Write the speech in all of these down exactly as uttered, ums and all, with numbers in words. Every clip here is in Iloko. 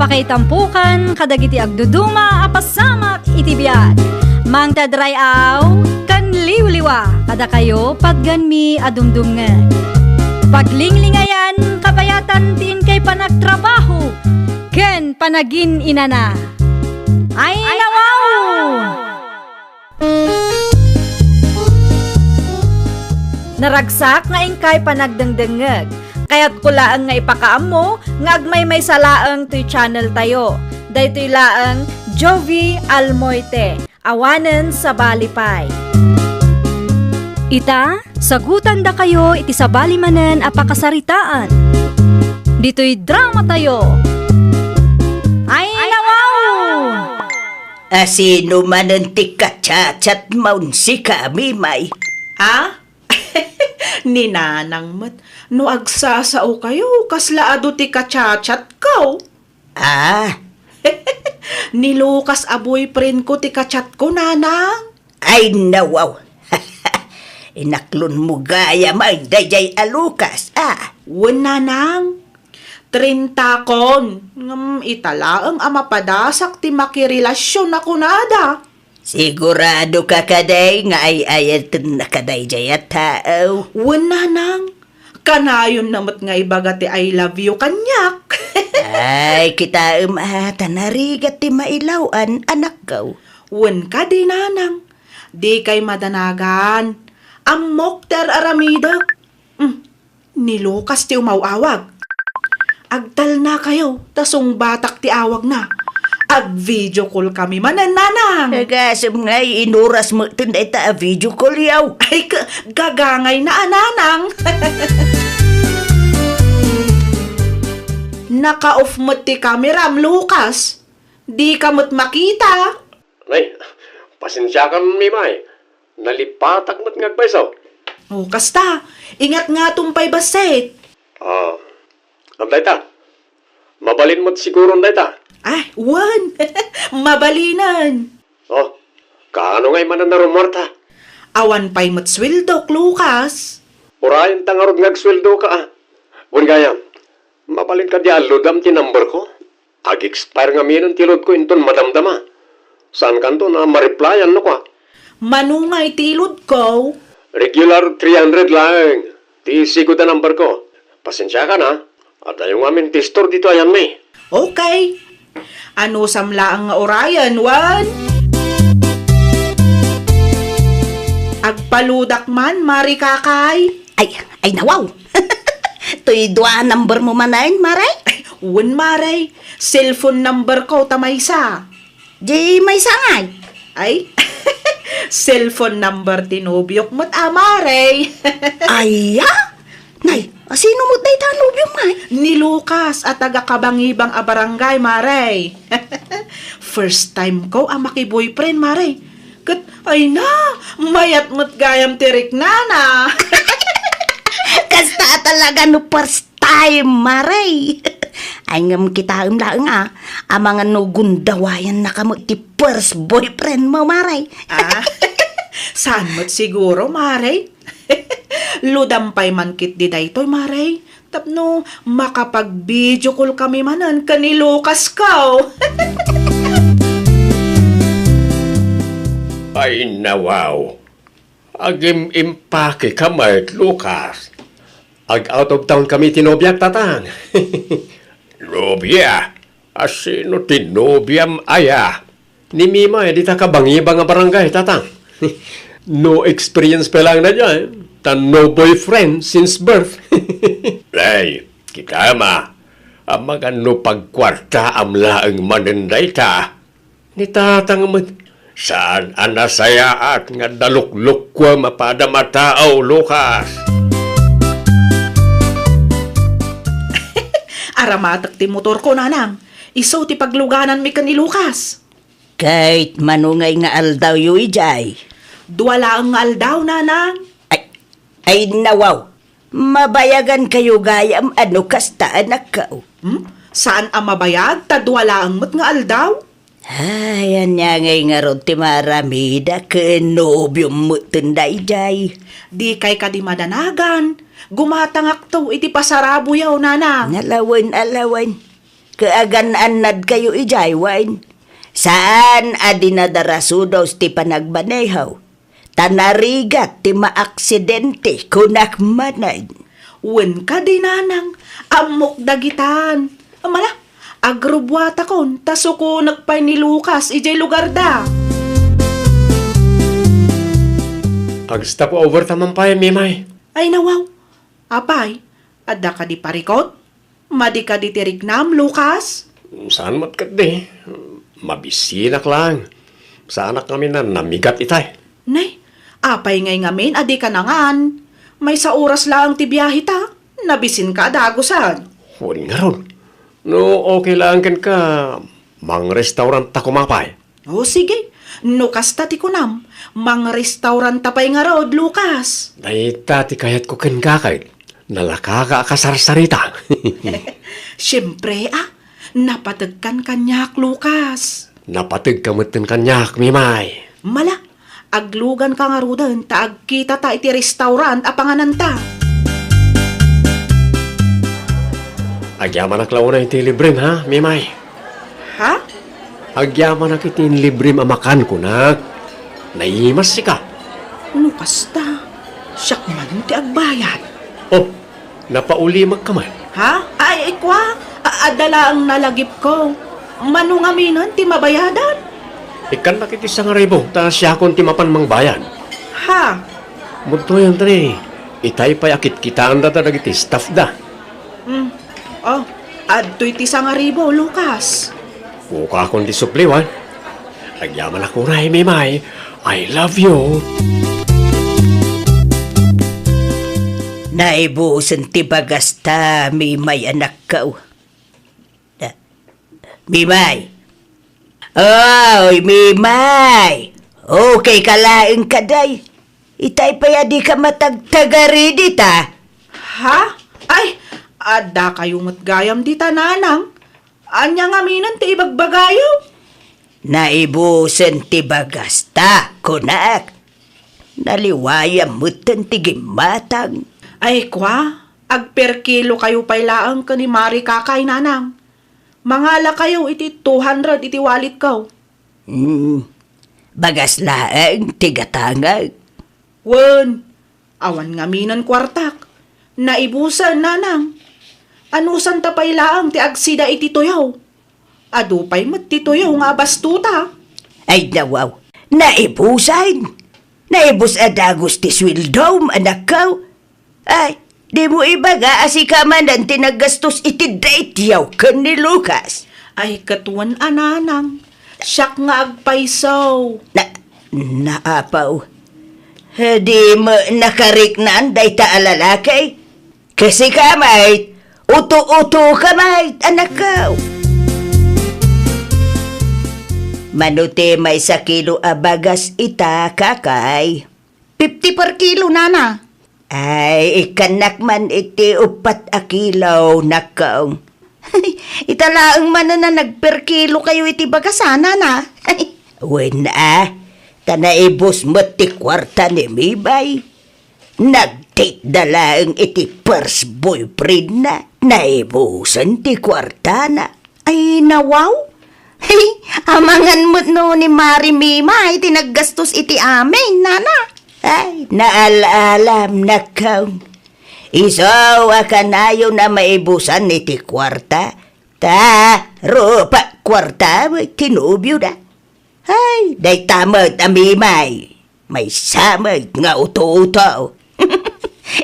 Pakaitampukan kadagiti agduduma a pasamak iti biag. Mangted ray-aw ken liwliwa kadakayo patganmi a dumdumngeg. Paglinglingayan, kabayatan ti inkay panagtrabaho ken panagin-inana. Ay, nawaw! Naragsak nga inkay panagdengdengngeg. Kayatko laeng nga ipakaammo nga agmaymaysa laeng toy channel tayo. Daytoy laeng Jovie Almoite, awanen sabali pay. Ita, sagutandakayo iti sabali manen a pakasaritaan. Ditoy drama tayo. Ay, nawaw! Asino manen ti kachatchatmon, sika, Mimay? Ah? Ni Nanang met. No agsasao kayo, kasla adu ti kachatchatko. Ah? Ni Lucas a boyfriend ko ti kachatko, Nanang. Ay, nawaw. Inaklonmo gayam daydiay a Lucas, ah. Wen, Nanang. Trintakon. Ngem ita laeng a mapadasak ti makirelasyon a kunada. Sigurado ka kadi nga ay-ayatenna kadaydiay a tao? Wen, Nanang. Kanayonna met nga ibaga ti "I love you" kaniak. Ay, kitaem a, ta narigat ti mailaw-an, anakko. Wen kadi, Nanang. Dikay madanagan. Ammok ti ar-aramidek. Hmm. Ni Lucas ti umaw-awag. Agtalnakayo, ta sungbatak ti awagna. Ag-video call kami manen, Nanang. Agasem ngay, inuras metten dayta a video call yaw. Ay, ka-, gagangayna a, Nanang. Naka-off met ti kameram, Lucas. Dika met makita. Nay, pasensiakan, Mimay. Nalipatak met nga agpayso. O, kasta. Ingatngatom pay bassit. Ah, adda ita. Mabalin met siguron dayta. Ah, wen. Mabalinen. O, kaano ngay manen a rummuarta? Awan pay met sueldok, Lucas. Urayen ta ngarud nga agsueldoka, a. Wen gayam, mabalin kadi a ludam ti number ko? Ag-expire ngamin ti load ko inton madamdama. Saankanto a ma-replyan no kua. Mano ngay ti load ko? Regular three hundred laeng ti sigud a number ko. Pasensiakan, a. Adayo ngamin ti store ditoy ayanmi. Okay. Anusam laeng nga urayen, wen? Agpaludak man, Mare Kakay. Ay, ay, nawaw. Toy dua a number mo manen, Mare? Wen, Mare. Cellphone number ko ta maysa. Di maysa ngay? Ay, cellphone number ti nobiok met a, Mare. Aya? Nay, asino met dayta a nobiom, Mare? Ni Lucas a taga Kabangibang a barangay, Mare. First time ko a maki-boyfriend, Mare. Ket, ay na, mayat met gayam ti riknana. Kasta talaga no first time, Mare. Ay, ngem kitaem laeng, a, amangan no gundawayannaka met ti first boyfriend mo, Mare. Ah, saan met siguro, Mare? Ludam pay man ketdi daytoy, Mare, tapno makapag-video call kami manen ken ni Lucas ko. Ay, nawaw. Agim-impake ka met, Lucas. Ag-out of town kami ti nobiak, Tatang. Nobia? Asino ti nobiam aya? Ni Mimay dita Kabangibang a barangay, Tatang. No experience pa laeng daydiay, ta no boyfriend since birth. Ay, kitaem, a, amangan no pagkuartaam laeng manen dayta. Ni Tatang met, saan a nasayaat nga adda luklukkuam a padam a tao, Lucas. Aramatek ti motorko, Nanang. Isu ti paglugananmi ken ni Lucas. Ket mano ngay nga aldawyo idiay? Dua laeng nga aldaw, Nanang. Ay, ay, nawaw. Mabayagankayo gayam a no kasta, anakko. Hmm? Saan a mabayag ta dua laeng met nga aldaw? Ay, ania ngay ngarud ti maaramidak ken nobiom metten daydiay? Dikay kadi madanagan. Gumatangakto iti pasaraboyo, Nanang. Alawen, alawen. Ket agan-annadkayo idiay wen? Saan a dinadarasodos ti panagmaneho, ta narigat ti maaksidente, kunak manen. Wen kadi, nanang, ammok dagitan. Mala, agrubbuatakon, ta sukonek pay ni Lucas idiay lugarda. Ag-stop over ta man pay, Mimay. Ay, nawaw. Apay, adda kadi parikut? Madi kadi ti riknam, Lucas? Saan met ketdi. Mabisinak laeng. Saanak ngamin a namigat itay. Nay, apay ngay ngamin a dika nangan? Maysa oras laeng ti biaheta. Nabisinka a dagusen. Wen ngarud. No okay laeng kenka, mangrestaurantta koma pay. O, sige. No kasta ti kunam, mangrestauranta pay ngarud, Lucas. Dayta ti kayatko kenka ket nalakaka a kasarsarita. Siempre, a. Napategkan kaniak, Lucas. Napategka metten kaniak, Mimay. Mala, agluganka ngaruden ta agkitata iti restaurant a pangananta. Agyamanak la unay iti librem, ha, Mimay? Ha? Agyamanak iti inlibrim a makan, kunak. Naimas sika. No kasta, siak man ti agbayad. Oh, napaulimek ka man. Ha? Ay, ay, kua, a-, adda laeng nalagipko. Mano ngaminen ti mabayadan? Ikkannak iti sangaribu, ta siakon ti mapan mangbayad. Ha? Mudtoyen ta ni, itay pay a kitkitaendata dagiti staff da. Hmm. Oh, adtoy ti sangaribu, Lucas. Bukakon ti supliwan. Agyamanak unay, Mimay. I love you. Naibusen ti bagasta, Mimay, anakko. Na-, Mimay. Oy, Mimay! Okay ka laeng kadi? Itay pay a dika matagtagari dita. Ha? Ay, adda kayo met gayam dita, nanang. Ania ngaminen ti ibagbagayo? Naibusen ti bagasta, kunak. Naliwayam metten ti gimmatang. Ay, kua, agperkilo kayo pay laeng ken ni Mari Kakay, nanang. Mangala kayo iti two hundred iti walletko. Hmm, bagas laeng ti gatangek. Wen, awan ngaminen kuartak. Naibusen, nanang. Anusanta pay laeng ti agsida iti tuyo? Adu pay met ti tuyo nga abastuta. Ay, nawaw. Naibusen. Naibus a dagus ti sueldom, anakko. Ay, dimo ibaga a sika manen ti naggastos iti daytoy ken ni Lucas. Ay, ket wen a, nanang, siak nga agpayso. Na, naapaw. Dimo nakariknaan dayta a lalaki? Ket sika met, uto-uto ka met, anakko. Mano ti maysa kilo a bagas ita, Kakay? Fifty per kilo, nana. Ay, ikkannak man iti uppat a kilo, nakko. Ita laeng manen a nagper kilo kayo iti bagas, a, nana. Wen, a, ta naibus met ti kuarta ni Mimay. Nagdate-da laeng iti first boyfriend-na. Naibusen ti kuartana. Ay, nawaw? Hey, amangan met no ni Mari Mimay ti naggastos iti amin, nana. Ay, naal-alam, nakko. Isu a kanayon a maibusan iti kuarta, ta rupat kuarta ti nobioda. Ay, dayta met a Mimay. Maysa met nga uto-uto.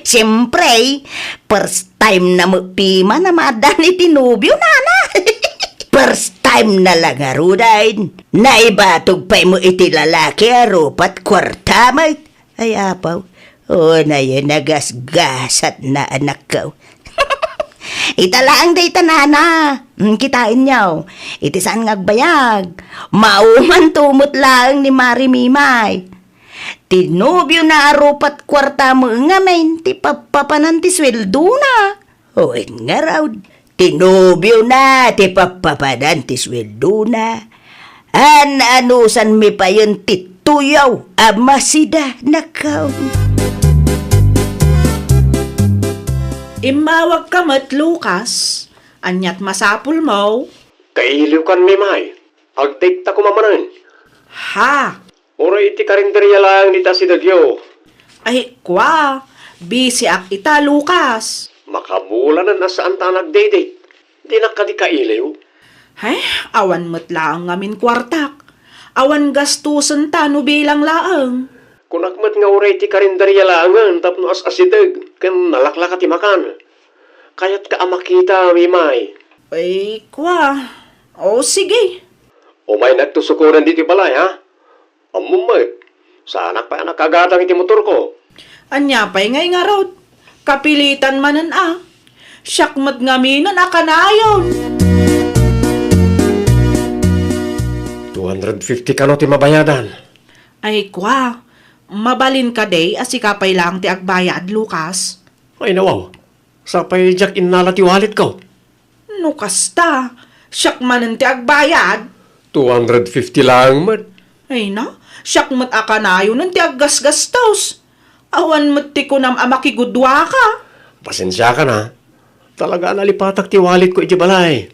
Siempre, first time na met Mimay a maaddaan iti nobio, nana. First time na la ngaruden. Naibatog pay met iti lalaki a rupat kuarta met. Ay, apaw. O, nayen, nagasgasat na, anakko. Ita laeng dayta, nana. Mm, kitaenyo. Iti saan nga agbayag, maumanto met laeng ni Mari Mimay. Ti nobiona a rupat kuarta met ngamin ti pappapanan ti sueldona. Wen ngarud, ti nobiona ti pappapanan ti sueldona. An-anusanmi payen ti tuyaw a masida, nakko. Immawagka met, Lucas. Aniat masapulmo? Kailiwkan, Mimay. Agdate ta koma manen. Ha? Uray iti karinderia laeng dita asidegyo. Ay, kua, bisiak ita, Lucas. Makabulanen a saanta a nagdate. Dinak kadi kailiw. Ay, awan met laeng ngamin kuartak. Awan gastusen ta no bilang laeng. Kunak met nga uray ti karinderia laengen tapno as-asideg ken nalaklaka ti makan. Kayatka a makita, Mimay. Ay, kua. O, sige. Umaynak to sukoren ditoy balay, ha? Ammom met, saanak pay a nakagatang iti motorko. Ania pay ngay ngarud? Kapilitan manen a. Siak met ngaminen a kanayon. Two hundred fifty kano ti mabayadan. Ay, kua, mabalin kadi a sika pay laeng ti agbayad, Lucas? Ay, nawaw. Sapay diak innala ti walletko. No kasta, siak manen ti agbayad. Two hundred fifty laeng met. Ay na, siak met a kanayonen ti aggasgastos. Awan met ti kunam a makigudua ka. Pasensiakan a. Talaga a nalipatak ti walletko iti balay.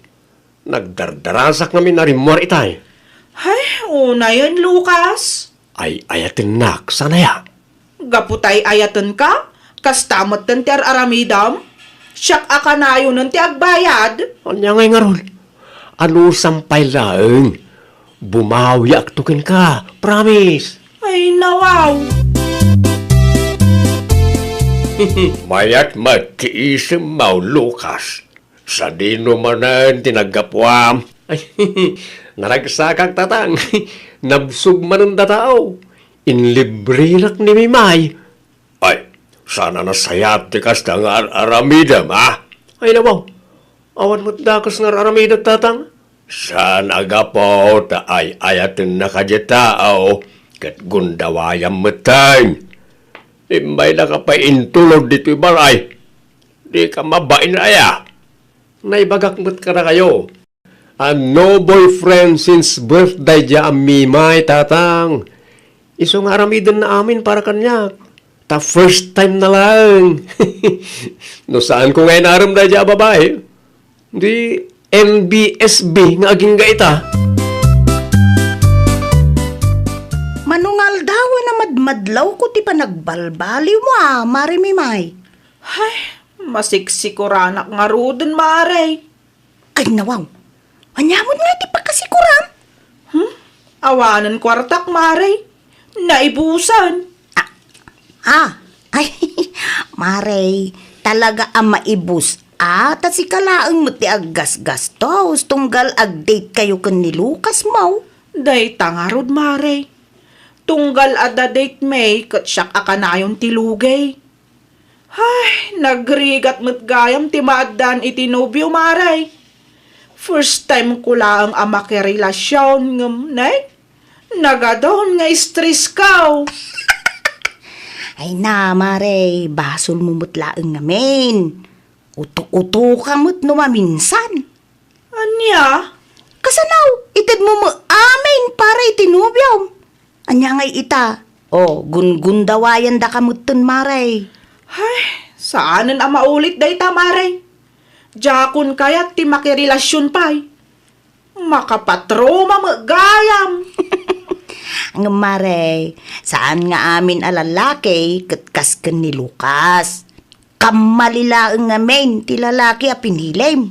Nagdardarasak ngamin a rimmuar itay. Hay, unayen, Lucas. Ay-ayatennak, saan aya? Gapu ta ay-ayatenka, kasta metten ti ar-aramidem. Siak a kanayonen ti agbayad. Ania ngay ngarud? Anusam pay laeng. Bumawiakto kenka, promise. Ay, nawaw. Mayat met ti isemmo, Lucas. Sadino manen ti naggapuam? Ay, naragsakak, tatang. Nabsog manen dataw. Inlibrenak ni Mimay. Ay, saan a nasayaat ti kasta nga ar-aramidem, a? Ay, nawaw. Awan met dakes nga ar-aramidek, tatang. Saan a gapu ta ay-ayatennak a diay tao ket gundawayam metten. Immaydaka pay intulod ditoy balay. Dika mabain aya? Naibagak met kadakayo a no boyfriend since birth daydiay a Mimay, tatang. Isu nga aramidenna amin para kaniak. Ta first time na laeng. No saanko nga inarem daydiay a babai, di N B S B nga agingga ita. Mano nga aldawen a madmadlawko ti panagbalbaliwmo a, Mare Mimay. Hay, masiksikoranak ngaruden, Mare. Ay, nawaw. Ania met nga ti pakasikoram? Hmm? Awanen kuartak, Mare. Naibusan. Ah, ah. Ay, Mare, talaga a maibus a, ta sika laeng met ti aggasgastos tunggal agdate kayo ken ni Lucas mo. Dayta ngarud, Mare. Tunggal adda date mi ket siak a kanayon ti lugay. Ay, nagrigat met gayam ti maaddaan iti nobio, Mare. First time ko laeng a makirelasion ngem, nay, nagadon nga stress ko. Ay na, Mare, basolmo met laeng ngamin. Uto-uto ka met no maminsan. Ania? Kasano? Itedmo met amin para iti nobiom. Ania ngay ita? O, gunggundawayandaka metten, Mare. Ay, saanen a maulit dayta, Mare. Diakon kayat ti makirelasion pay. Makapatroma met gayam. Ngem, Mare, saan nga amin a lalaki ket kas ken ni Lucas. Kammali laeng ngamin ti lalaki a pinilim.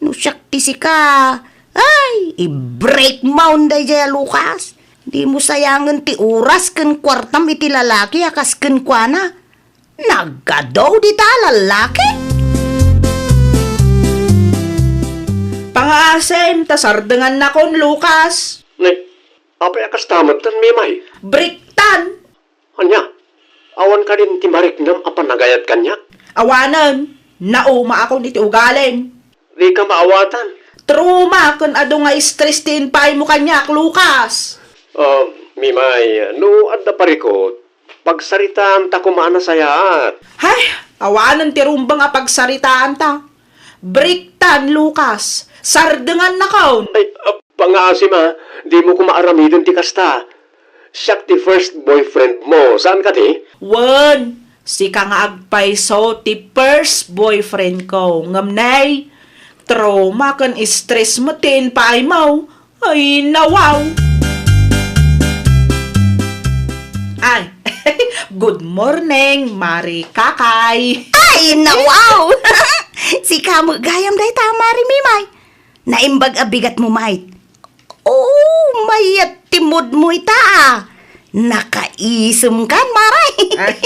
No siak ti sika, ay, i-break mo daydiay a Lucas. Dimo sayangen ti oras ken kuartam iti lalaki a kas kenkuana. Nagadu dita a lalaki. Pangaasim ta sardengannakon, Lucas. Ne, apay a kasta metten, Mimay? Breaktan. Ania? Awan kadin ti mariknam a panagayat kaniak? Awanen, naumaakon iti ugalim. Dika maawatan. Trauma ken adu nga stress ti impaymo kaniak, Lucas. Ah, Mimay, no adda parikut, pagsaritaanta koma a nasayaat. Hay, awanen ti rumbeng a pagsaritaanta. Breaktan, Lucas. Sardengannakon. Ay, ah, pangaasim a, dimo koma aramiden ti kasta. Siak ti first boyfriend mo, saan kadi? Wen, sika nga agpayso ti first boyfriend ko. Ngem nay, Trauma ken stress met ti impaaymo. Ay, nawaw! Ay, good morning, Mari Kakay! Ay, nawaw! Sika met gayam dayta, Mari Mimay. Naimbag a bigatmo, Mari. Oh, mayat ti moodmo ita, ah. Nakaisemkan, Mari. Ay,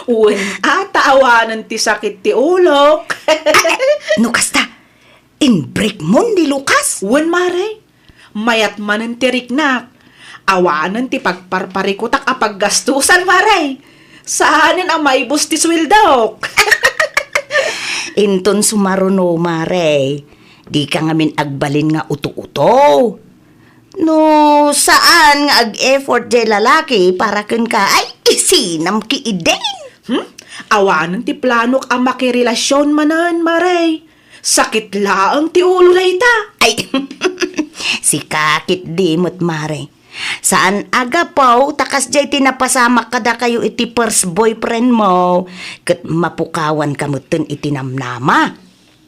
wen, ata awanen ti sakit ti ulok. Ah, eh, no kasta, inbreakmon ni Lucas? Wen, Mari. Mayat manen ti riknak. Awanen ti pagparparikutak a paggastusan, Mari. Saanen a maibus ti sueldok. Inton sumaruno, Mari, dika ngamin agbalin nga uto-uto. No saan nga ag-effort jay lalaki para kenka, ay, isinam ki idin. Hmm? Awanen ti planok a makirelasion manen, Mari. Sakit laeng ti ulo dayta. Ay, sika ketdi met, Mari. Saan a gapu ta kasdiay ti napasamak kadakayo iti first boyfriendmo, ket mapukawanka metten iti namnama.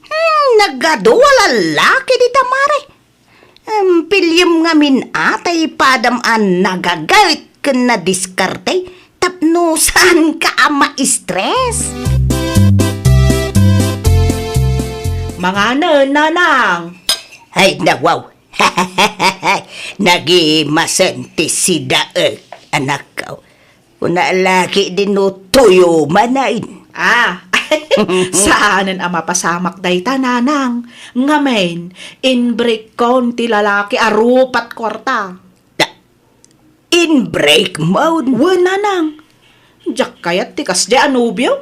Hmm, nagadu a lalaki dita, Mari. Em, piliem ngamin a tay padam a nagaget ken nadiskarte tapno saanka a ma-stress. Manganen, Nanang. Ay, nawaw. Nagimasen ti sidaek, anakko. Kuna laki din no tuyo manen. Ah, saanen a mapasamak dayta, Nanang. Ngamin, inbreakkon ti lalaki a rupat kuarta. Ta, inbreakmon? Wen, Nanang. Diak kayat ti kasdiay a nobio.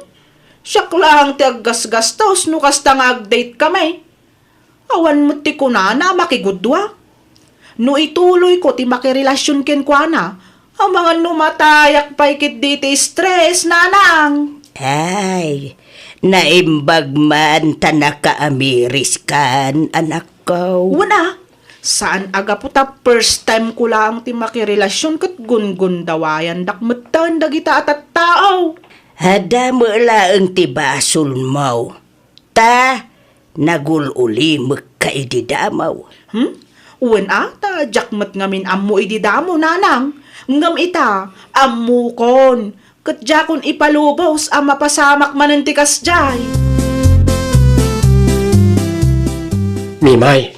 Siak laeng ti aggasgastos no kasta nga agdate kami. Awan met ti kunana a makigudua. No ituloyko ti makirelasion kenkuana, amangan no matayak pay ketdi iti stress, Nanang. Ay, naimbag man ta nakaamiriskan, anakko. Wen a, saan a gapu ta first time ko laeng ti makirelasion ket gungundawayandak metten dagita a tattao. Adda met laeng ti basolmo. Ta, nagul-ulimekka idi damo. Hmm? Wen a, ta diak met ngamin ammo idi damo, Nanang. Ngem ita, ammokon. Ket diakon ipalubos a mapasamak manen ti kasdiay. Mimay.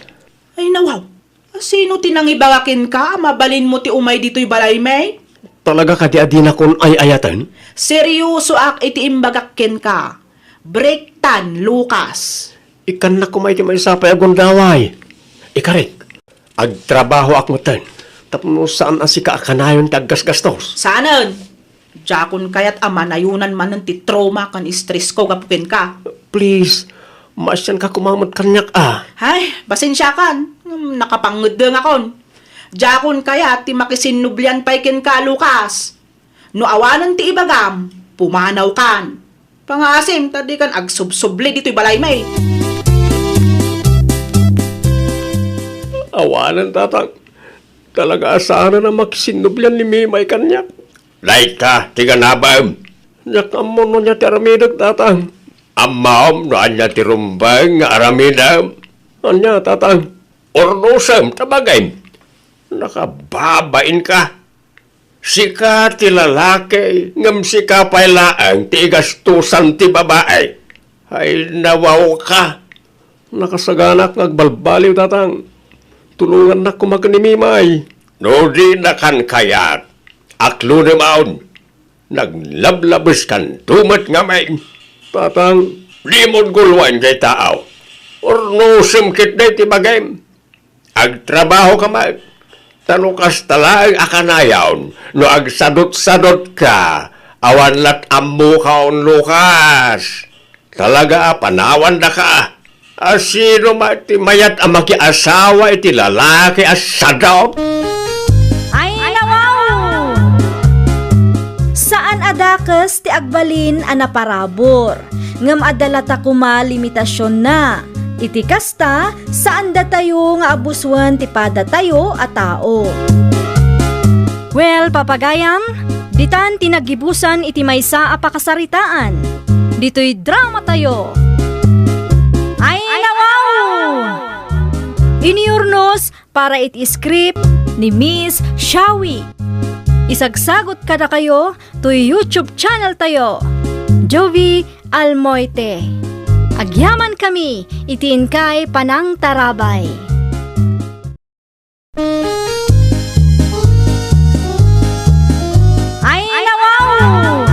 Ay, nawaw. Sino ti nangibaga kenka a mabalinmo ti umay ditoy balaymi? Talaga kadi a dinakon ay-ayaten? Seriosoak iti imbagak kenka. Breaktan, Lucas. Ikkannak koma iti maysa pay a gundaway. Ikarik, agtrabahoak metten tapno saan a sika a kanayon ti aggasgastos. Saanen? Diakon kayat a manayonan manen ti trauma ken stressko gapu kenka. Please, maasianka koma met kaniak a. Ay, pasensiakan. Hmm, nakapangeddengakon. Diakon kayat ti makisinnublian pay kenka, Lucas. No awanen ti ibagam, pumanawkan. Pangaasim ta dikan agsubsubli ditoy balaymi. Awanen, Tatang. Talaga a saanen a makisinnublian ni Mimay kaniak. Dayta ti ganabem. Diak ammo no ania ti aramidek, Tatang. Ammom no ania ti rumbeng nga aramidem. Ania, Tatang? Urnosem ta bagim. Nakababainka. Sika ti lalaki, ngem sika pay laeng ti igastosan ti babai. Ay, nawawka. Nakasaganak nga agbalbaliw, Tatang. Tulongannak koma ken ni Mimay. No dinakan kayat, aklodem aon. Naglablabeskanto met ngamin. Tatang. Dimon guluaen jay taaw. Urnosem ketdi ti bagim. Agtrabahoka met. Ta no kasta laeng a kanayon, no agsadutsadutka, awan lat ammoka, Lucas. Talaga a panawandaka. A sino met ti mayat a makiasawa iti lalaki a sadot? Ay, nawaw! Saan a dakes ti agbalin a naparabur, ngem adda lata koma limitasionna. Iti kasta, saandatayo nga abusoen ti padatayo a tao. Well, papagayam, ditan ti naggibusan iti maysa a pakasaritaan. Ditoy dramatayo. Ay, nawaw! Iniurnos para iti script ni Miss Shawi. Isagsagut kadakayo toy YouTube channel tayo, Jovie Almoite. Agyaman kami iti inkay panangtarabay. Ay, nawaw!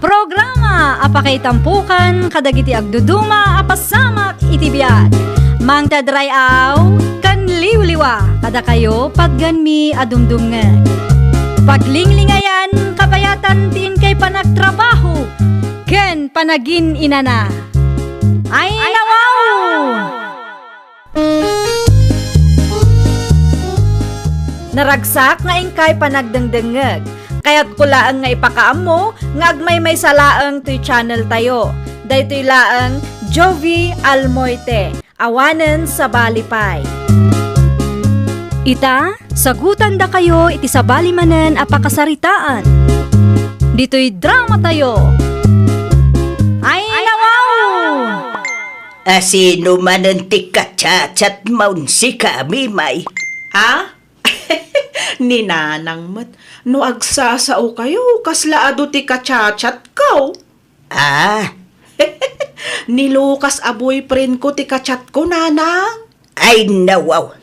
Programa a pakaitampukan kadagiti agduduma a pasamak iti biag. Mangted ray-aw ken liwliwa kadakayo patgenmi a dumdumngeg. Paglinglingayan kabayatan ti inkay panagtrabaho ken panagin-inana. Ay, nawaw! Naragsak nga inkay panagdengdengngeg. Kayatko laeng nga ipakaammo nga agmaymaysa laeng toy channel tayo. Daytoy laeng Jovie Almoite, awanen sabali pay. Ita, sagutandakayo iti sabali manen a pakasaritaan. Ditoy drama tayo. Ay, nawaw! A sino manen ti kachatchatmo, sika, Mimay? Ha? Ni Nanang met. No agsasaokayo, kasla adu ti kachatchatko. Ah? Ni Lucas a boyfriendko ti kachatko, Nanang. Ay, nawaw.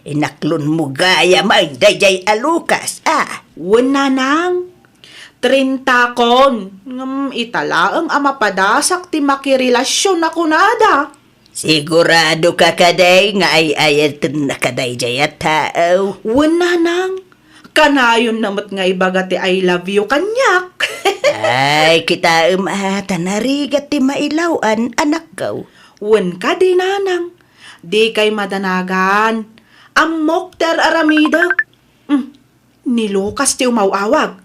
Inaklonmo gayam daydiay a Lucas, a? Wen, Nanang. Trintakon. Ngem ita laeng a mapadasak ti makirelasyon a kunada. Siguradoka kadi nga ay-ayatenna kadaydiay a tao? Wen, Nanang. Kanayonna met nga ibaga ti "I love you" kaniak. Ay, kitaem a, ta narigat ti mailaw-an, anakko. Wen kadi, Nanang. Dikay madanagan. Ammok ti ar-aramidek. Mm. Ni Lucas ti umaw-awag.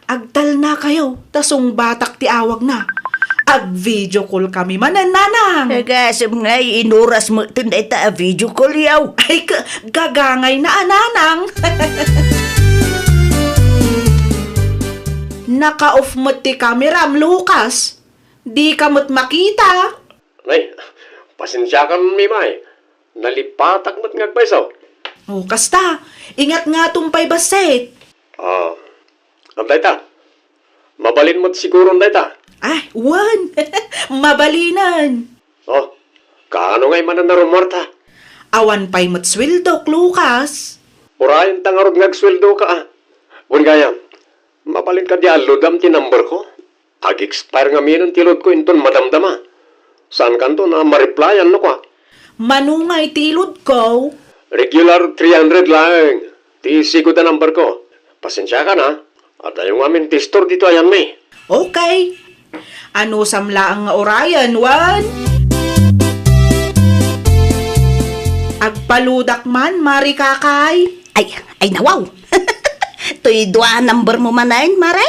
Agtalnakayo, ta sungbatak ti awagna. Ag-video call kami manen, Nanang. Agasem ngay, inuras metten dayta a video call, yaw. Ay, ka-, gagangayna a, Nanang. Naka-off met ti kameram, Lucas. Dika met makita. Nay, pasensiakan, Mimay. Nalipatak met nga agpayso. O, kasta. Ingat nga tumpay bassit. Ah, dayta. Mabalin met siguron dayta. Ah, wen. Mabalinen. O, kaano ngay manen a rummuarta? Awan pay met sueldok, Lucas. Urayen ta ngarud nga agsueldoka, a. Wen gayam, mabalin kadi a ludam ti numberko? Ag-expire ngamin ti loadko inton madamdama. Saankanto a ma-replyan no kua. Mano ngay ti loadko? Regular three hundred laeng ti sigud a numberko. Pasensiakan, a. Adayo ngamin ti store ditoy ayanmi. Okay. Anusam laeng nga urayen, wen? Agpaludak man, Mare Kakay. Ay, ay, nawaw. Toy dua a numbermo manen, Mare?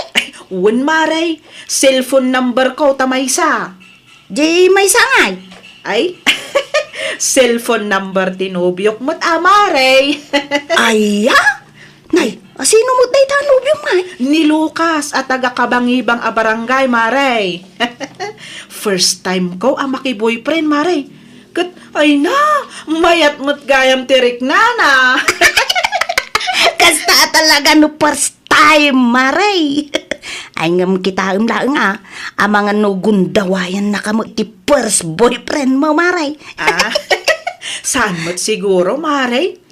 Wen, Mare. Cellphone numberko ta maysa. Di maysa ngay? Ay, cellphone number ti nobiok met a, Mare. Ay, a? Nay, a sino met dayta a nobiom, Mare? Ni Lucas a taga Kabangibang a barangay, Mare. First time ko a maki-boyfriend, Mare. Ket, ay na, mayat met gayam ti riknana. Kasta talaga no first time, Mare. Ay, ngem kitaem laeng, a, amangan no gundawayannaka met ti first boyfriendmo, Mare. Ah, saan met siguro, Mare?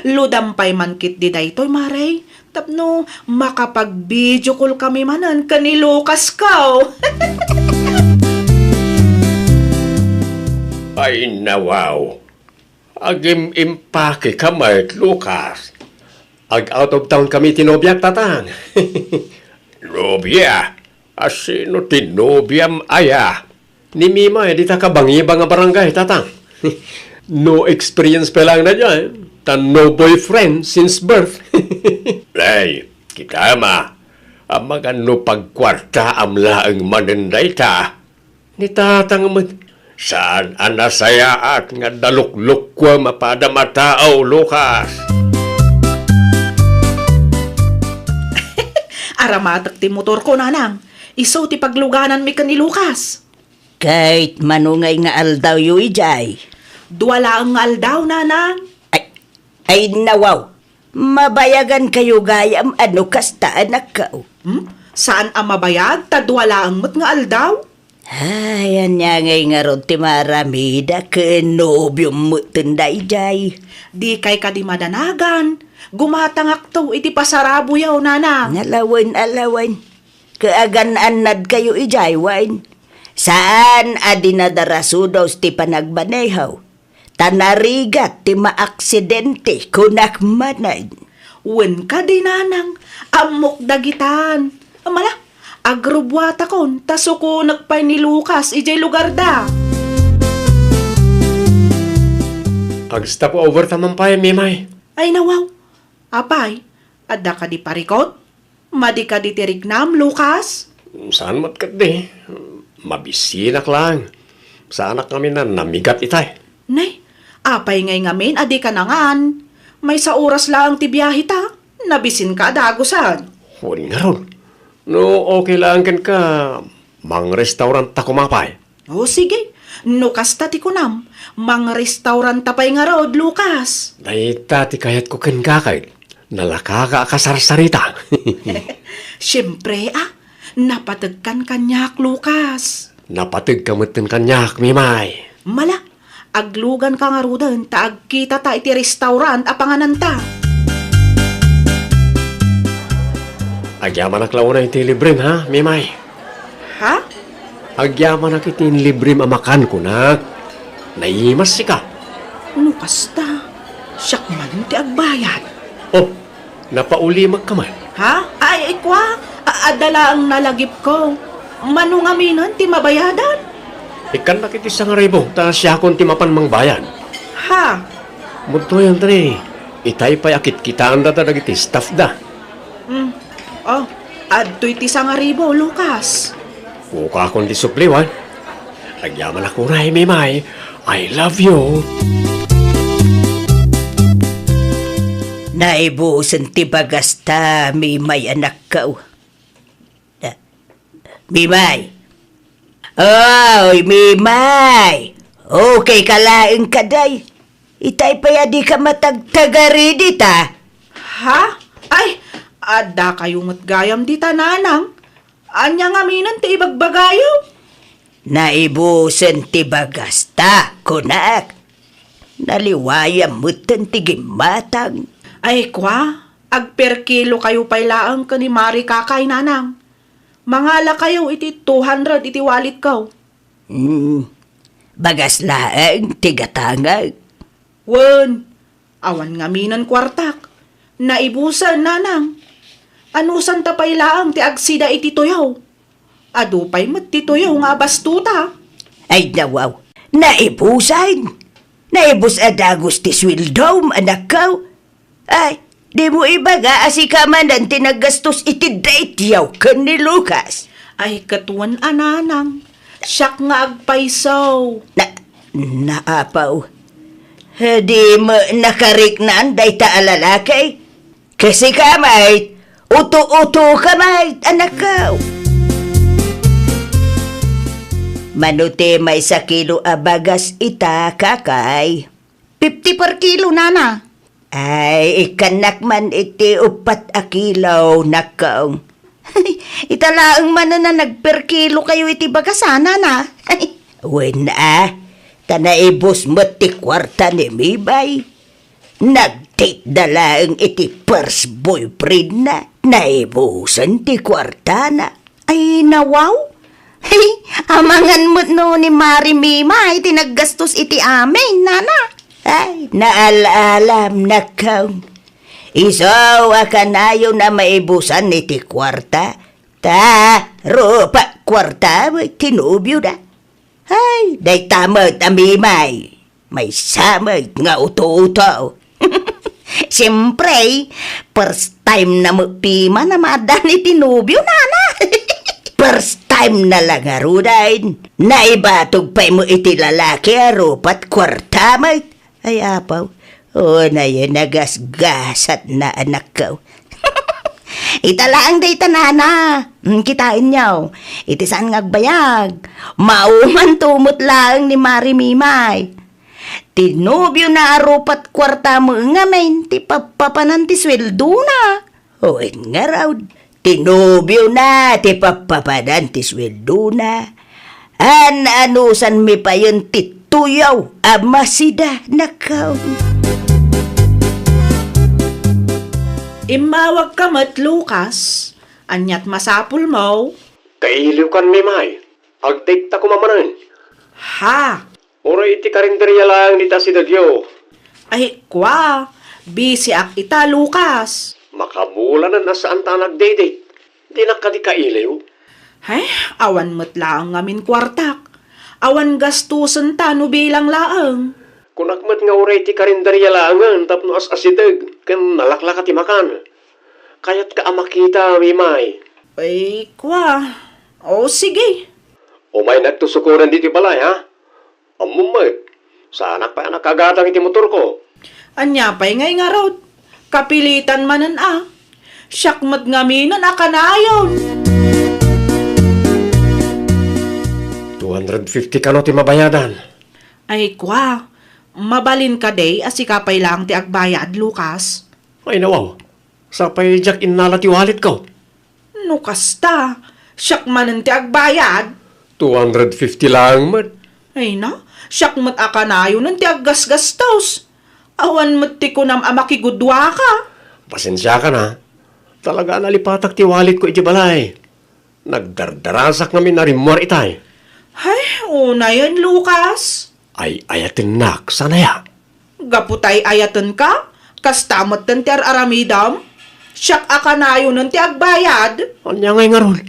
Ludam pay man ketdi daytoy, Mare, tapno makapag-video call kami manen ken ni Lucas ko. Ay, nawaw. Agim-impake ka met, Lucas. Ag-out of town kami ti nobiak, Tatang. Nobia? A sino ti nobiam aya? Ni Mimay dita Kabangibang a barangay, Tatang. No experience pa lang na dyan, ta no boyfriend since birth. Ay, kita ma. Amangan no pagkuartaam laeng manen dayta. Ni Tatang met, saan a nasayaat nga daluklukkuem a padam a tao, Lucas. Aramatek ti motorko, Nanang. Isu ti paglugananmi ken ni Lucas. Ket mano ngay nga aldawyo idiay? Dua laeng nga aldaw, nanang. Ay, ay, nawaw. Mabayagan kayo gayam a no kasta, anakko. Hmm? Saan a mabayag ta dua laeng met nga aldaw? Ay, ania ngay ngarud ti maaramida ken nobiom metten daydiay? Dikay kadi madanagan. Gumatangakto iti pasaraboyo, nanang. Alawen, alawen. Kaagan-annad kayo idiay wen? Saan a dinadarasodos ti panagmaneho? Ta narigat ti maaksidente, kunak manen. Wen kadi, nanang, ammok dagitan. Mala, agrubbuatakon, ta sukonek pay ni Lucas idiay lugarda. Ag-stop over ta man pay, Mimay. Ay, nawaw. Apay, adda kadi parikut? Madi kadi ti riknam, Lucas? Saan met ketdi. Mabisinak laeng. Saanak ngamin a namigat itay. Nay, apay ngay ngamin a dika nangan? Maysa oras laeng ti biaheta. Nabisinka a dagusen. Wen ngarud. No okay laeng kenka, mangrestaurantta koma pay. O, sige. No kasta ti kunam, mangrestauranta pay ngarud, Lucas. Dayta ti kayatko kenka, ket nalakaka a kasarsarita. Siempre, a. Napategkan kaniak, Lucas. Napategka metten kaniak, Mimay. Mala, agluganka ngaruden ta agkitata iti restaurant a pangananta. Agyamanak la unay iti librem, ha, Mimay? Ha? Agyamanak iti inlibrem a makan, kunak. Naimas sika. No kasta, siak man ti agbayad. Oh, napaulimekka man. Ha? Ay, ay, kua, a-, adda laeng nalagipko. Mano ngaminen ti mabayadan? Ikkannak iti sangaribu, ta siakon ti mapan mangbayad. Ha? Mudtoyan ta ni, itay pay a kitkitaendata dagiti staff da. Mm. Oh, adtoy ti sangaribu, Lucas. Kukakon ti supliwan. Agyamanak unay, Mimay. I love you. Naibusen ti bagasta, Mimay, anakko. Mimay. Oy, Mimay! Okay ka laeng kadi? Itay pay a dika matagtagari dita. Ha? Ay, adda kayo met gayam dita, nanang. Ania ngaminen ti ibagbagayo? Naibusen ti bagasta, kunak. Naliwayam metten ti gimmatang. Ay, kua, agperkilo kayo pay laeng ken ni Mari Kakay, nanang. Mangala kayo iti two hundred iti walletko. Hmm, bagas laeng ti gatangek. Wen, awan ngaminen kuartak. Naibusen, nanang. Anusanta pay laeng ti agsida iti tuyo? Adu pay met ti tuyo nga abastuta. Ay, nawaw. Naibusen. Naibus a dagus ti sueldom, anakko. Ay, dimo ibaga a sika manen ti naggastos iti daytoy ken ni Lucas. Ay, ket wen a, nanang, siak nga agpayso. Na, naapaw. Dimo nakariknaan dayta a lalaki? Ket sika met, uto-utoka met, anakko. Mano ti maysa kilo a bagas ita, Kakay? Fifty per kilo, nana. Ay, ikkannak man iti uppat a kilo, nakko. Ita laeng manen a nagper kilo kayo iti bagas, a, nana. Wen, a, ta naibus met ti kuarta ni Mimay. Nag-date da laeng iti first boyfriend na. Naibusen ti kuartana. Ay, nawaw? Hey, amangan met no ni Mari Mimay ti naggastos iti amin, nana. Ay, naal-alam, nakko. Isu a kanayon a maibusan iti kuarta. Ta, rupa kuarta, ti nobio da. Ay, dayta met a Mimay. Maysa met nga uto-uto. Siempre, first time na met Mimay a maaddaan iti nobio, nana. First time na la ngaruden. Naibatog pay met iti lalaki a rupa't kuarta met. Ay, apaw. O, nayen, nagasgasat na, anakko. Ita laeng dayta, nana. Mm, kitaenyo. Iti saan nga agbayag. Maumanto met laeng ni Mari Mimay. Ti nobiona a rupat kuarta met ngamin ti pappapanan ti sueldona. Wen ngarud, ti nobiona ti pappapanan ti sueldona. An-anusanmi payen ti tuyaw a masidanakaw. Immawagka met, Lucas. Aniat masapulmo? Kailiwkan, Mimay. Agdate ta koma manen. Ha? Uray iti karinderia laeng dita asidegyo. Ay, kua, bisiak ita, Lucas. Makabulanen a saanta a nagdate. Dinak kadi kailiw. Ay, awan met laeng ngamin kuartak. Awan gastusen ta no bilang laeng. Kunak met nga uray iti karinderia laengen tapno as-asideg ken nalaklaka ti makan. Kayatka a makita, Mimay. Ay, kua. O, sige. Umaynak to sukoren ditoy balay, ha? Ammom met, saanak pay a nakagatang iti motorko. Ania pay ngay ngarud? Kapilitan manen a. Siak met ngaminen a kanayon. Two hundred fifty kano ti mabayadan? Ay, kua, mabalin kadi a sika pay laeng ti agbayad, Lucas? Ay, nawaw. Sapay diak innala ti walletko. No kasta, siak manen ti agbayad. Two hundred fifty laeng met. Ay na, siak met a kanayonen ti aggasgastos. Awan met ti kunam a makigudua ka. Pasensiakan a. Talaga a nalipatak ti walletko iti balay. Nagdardarasak ngamin a rimmuar itay. Hay, unayen, Lucas. Ay-ayatennak, saan aya? Gapu ta ay-ayatenka, kasta metten ti ar-aramidem. Siak a kanayonen ti agbayad. Ania ngay ngarud?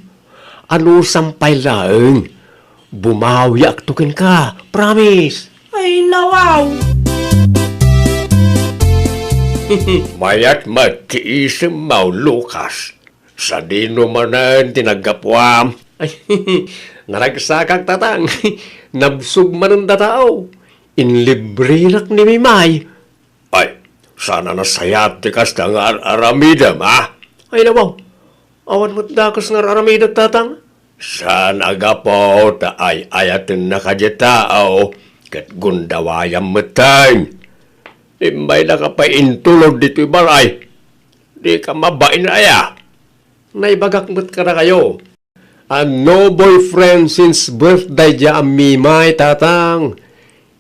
Anusam pay laeng. Bumawiakto kenka, promise. Ay, nawaw. Mayat met ti isemmo, Lucas. Sadino manen ti naggapuam? Ay, naragsakak, tatang. Nabsog manen dataw. Inlibrenak ni Mimay. Ay, saan a nasayaat ti kasta nga ar-aramidem, a? Ay, nawaw. Awan met dakes nga ar-aramidek, tatang. Saan a gapu ta ay-ayatennak a diay tao ket gundawayam metten. Immaydaka pay intulod ditoy balay. Dika mabain aya? Naibagak met kadakayo a no boyfriend since birth daydiay a Mimay, tatang.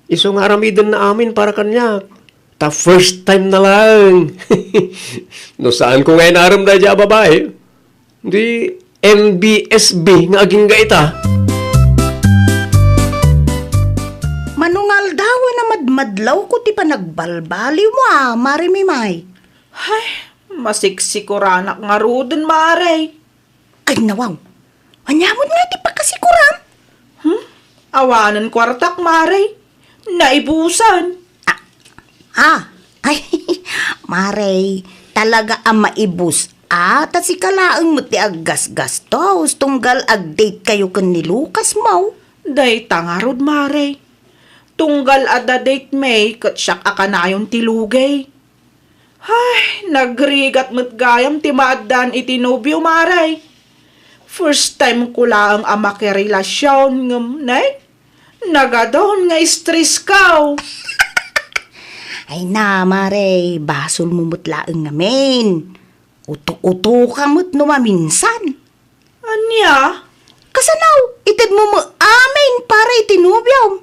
Isu nga aramidenna amin para kaniak. Ta first time na laeng. No saanko nga inarem daydiay a babai, di N B S B nga agingga ita. Mano nga aldawen a madmadlawko ti panagbalbaliwmo a, Mare Mimay. Ay, masiksikoranak ngaruden, Mare. Ay, nawaw. Ania met nga ti pakasikoram? Hmm? Awanen kuartak, Mare. Naibusan. Ah, ah. Ay, Mare, talaga a maibus. Ah, ta sika laeng met ti aggasgastos tunggal agdate kayo ken ni Lucas mo. Dayta ngarud, Mare. Tunggal adda date mi ket siak a kanayon ti lugay. Ay, nagrigat met gayam ti maaddaan iti nobio, Mare. First time ko laeng a makirelasyon ngem, nay, nagadon nga stress ko. Ay na, Mare, basolmo met laeng ngamin. Uto-uto ka met no maminsan. Ania? Kasano? Itedmo met amin para iti nobiom.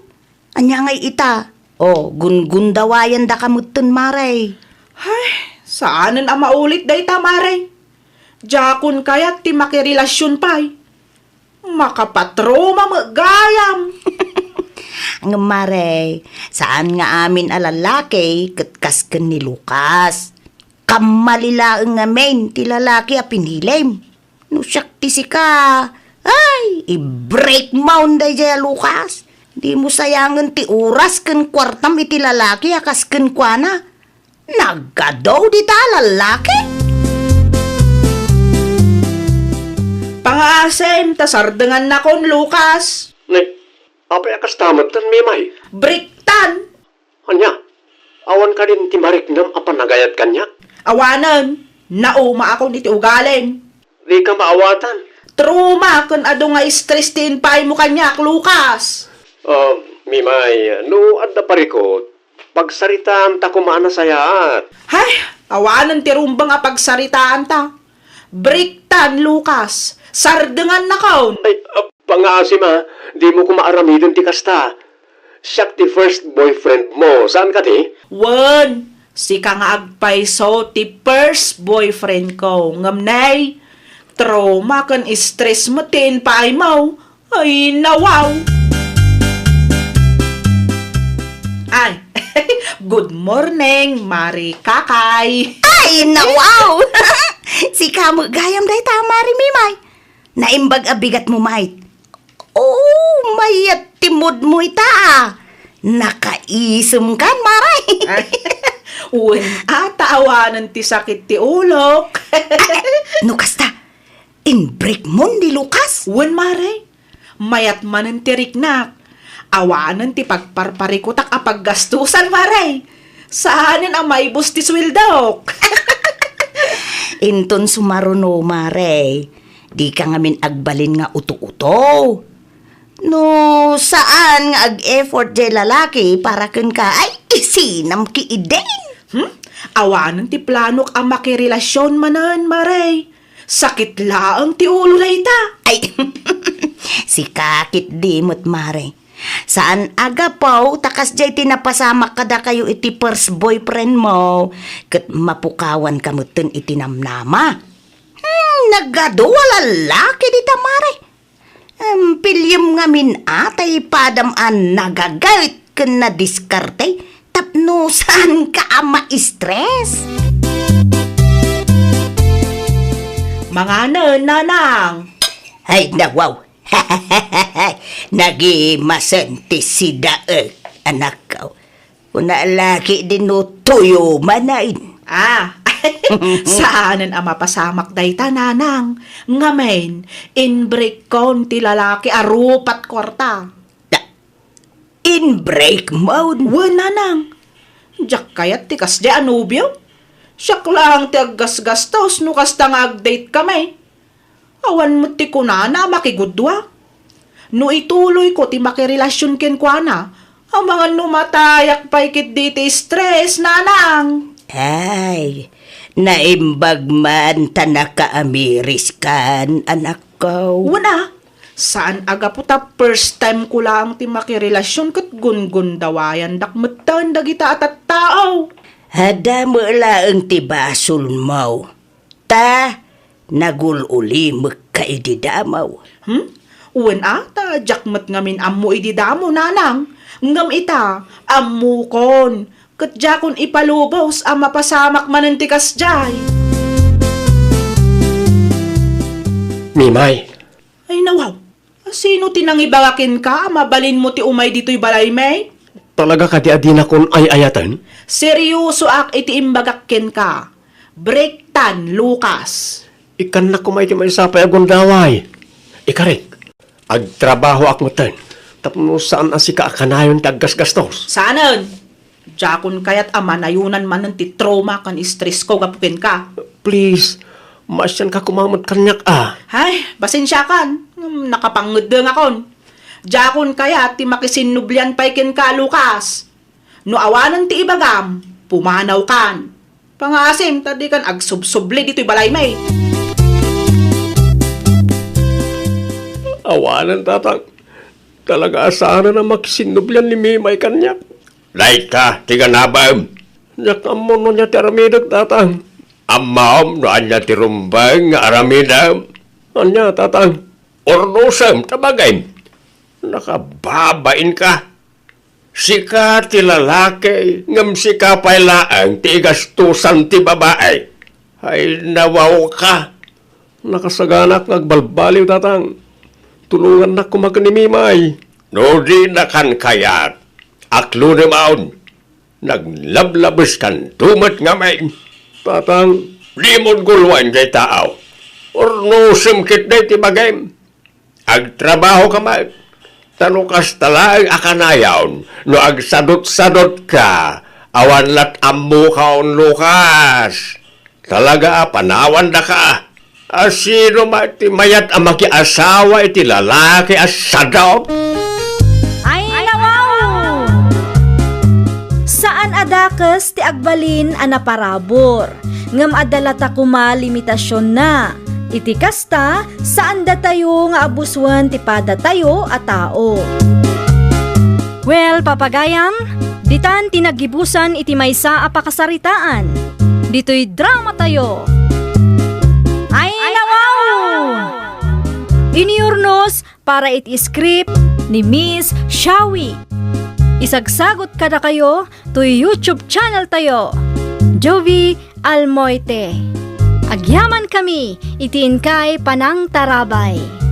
Ania ngay ita? O, gunggundawayan daka metten, Mare. Ay, saanen a maulit dayta, Mare. Diakon kayat ti makirelasyon pay. Makapatroma met gayam. Ngem, Mare, saan nga amin a lalaki ket kas ken ni Lucas. Kammali laeng ngamin ti lalaki a pinilim. No siak ti sika, ay, i-break mo daydiay a Lucas. Dimo sayangen ti oras ken kuartam iti lalaki a kas kenkuana. Nagadu dita a lalaki. Pangaasim ta sardengannakon, Lucas. Ne, apay a kasta metten, Mimay? Breaktan. Ania? Awan kadin ti mariknam a panagayat kaniak? Awanen, naumaakon iti ugalim. Dika maawatan. Trauma ken adu nga stress ti impaaymo kaniak, Lucas. Ah, Mimay, no adda parikut, Pagsaritaanta koma a nasayaat. Hay, awanen ti rumbeng a pagsaritaanta. Breaktan, Lucas. Sardengannakon. Ay, ah, pangaasim a, dimo koma aramiden ti kasta. Siak ti first boyfriend mo, saan kadi? Wen, sika nga agpayso ti first boyfriend ko. Ngem nay, trauma ken stress met ti impaaymo. Ay, nawaw! Ay, good morning, Mari Kakay! Ay, nawaw! Sika met gayam dayta, Mari Mimay. Naimbag a bigat mo, mait. Oo, mayat ti mood mo ita, ah. Nakaisemkan, Mare. Ay, wen, ata awanen ti sakit ti ulok. Ay, ay, no kasta, inbreak mo ni Lucas? Wen, Mare. Mayat manen ti riknak. Awanen ti pagparparikutak a paggastusan, Mare. Saanen a maibus ti sueldok. Inton sumaruno, Mare, dika ngamin agbalin nga uto-uto. No saan nga ag-effort jay lalaki para kenka, ay, isinam ki idin. Hmm? Awanen ti planok a makirelasion manen, Mare. Sakit laeng ti ulo dayta. Ay, sika ketdi met, Mare. Saan a gapu ta kasdiay ti napasamak kadakayo iti first boyfriend mo, ket mapukawanka metten iti namnama. Hmm, nagadu a lalaki dita, Mare. Em, piliem ngamin a tay padam a nagagayt ken nadiskarte tapno saanka a ma-stress. Manganen, Nanang. Ay, nawaw. Nagimasen ti sidaek, anakko. Kuna laki din no tuyo manen. Ah, saanen a mapasamak dayta, Nanang. Ngamin, inbreak kon ti lalaki a rupat kuarta. Ta, inbreak mo? Wen, Nanang. Diak kayat ti kasdiay a nobio. Siak laeng ti aggasgastos no kasta nga ag-date kami. Awan met ti kunana a makigudua. No ituloyko ti makirelasion kenkuana, amangan no matayak pay ketdi ti stress, Nanang. Ay, naimbag man ta nakaamiriskan, anakko. Wen a, saan a gapu ta first time ko laeng ti makirelasion ket gungundawayandak metten dagita a tattao. Adda met laeng ti basolmo. Ta, nagul-ulimekka idi damo. Hmm? Wen a, ta diak met ngamin ammo idi damo, Nanang. Ngem ita, ammokon. Ket diakon ipalubos a mapasamak manen ti kasdiay. Mimay. Ay, nawaw. Sino ti nangibaga kenka a mabalinmo ti umay ditoy balaymi? Talaga kadi a dinakon ay-ayaten? Seriosoak iti imbagak kenka. Breaktan, Lucas. Ikkannak koma iti maysa pay a gundaway. Ikarik, agtrabahoak metten tapno saan a sika a kanayon ti aggasgastos. Saanen? Diakon kayat a manayonan manen ti trauma ken stressko gapu kenka. Please, maasianka koma met kaniak a. Ay, pasensiakan. Ngem nakapangeddengakon. Diakon kayat ti makisinnublian pay kenka, Lucas. No awanen ti ibagam, pumanawkan. Pangaasim ta dikan agsubsubli ditoy balaymi. Awanen, Tatang. Talaga a saanen a makisinnublian ni Mimay kaniak. Dayta ti ganabem. Diak ammo no ania ti aramidek, Tatang. Ammom no ania ti rumbeng nga aramidem. Ania, Tatang? Urnosem ta bagim. Nakababainka. Sika ti lalaki, ngem sika pay laeng ti igastosan ti babai. Ay, nawawka. Nakasaganak nga agbalbaliw, Tatang. Tulongannak koma ken ni Mimay. No dinakan kayat, aklonemaon. Naglablabeskanto met ngamin. Tatang. Dimon guluaen dayta a. Urnosem ketdi ti bagim. Agtrabahoka met. Ta no kasta laeng a kanayon, no agsadutsadutka, awan lat ammoka, Lucas. Talaga a panawandaka. A sino met ti mayat a makiasawa iti lalaki a sadot? Ay, nawaw! Saan dakes ti agbalin a naparabur. Ngem adda latta koma limitasionna. Iti kasta, saandatayo nga abusoen ti padatayo a tao. Well, papagayam, ditan ti naggibusan iti maysa a pakasaritaan. Ditoy dramatayo. Ay, nawaw! Inurnos para iti script ni Miss Shawi. Isagsagot kadakayo toy YouTube channel tayo, Jovie Almoite. Agyaman kami iti inkay panangtarabay.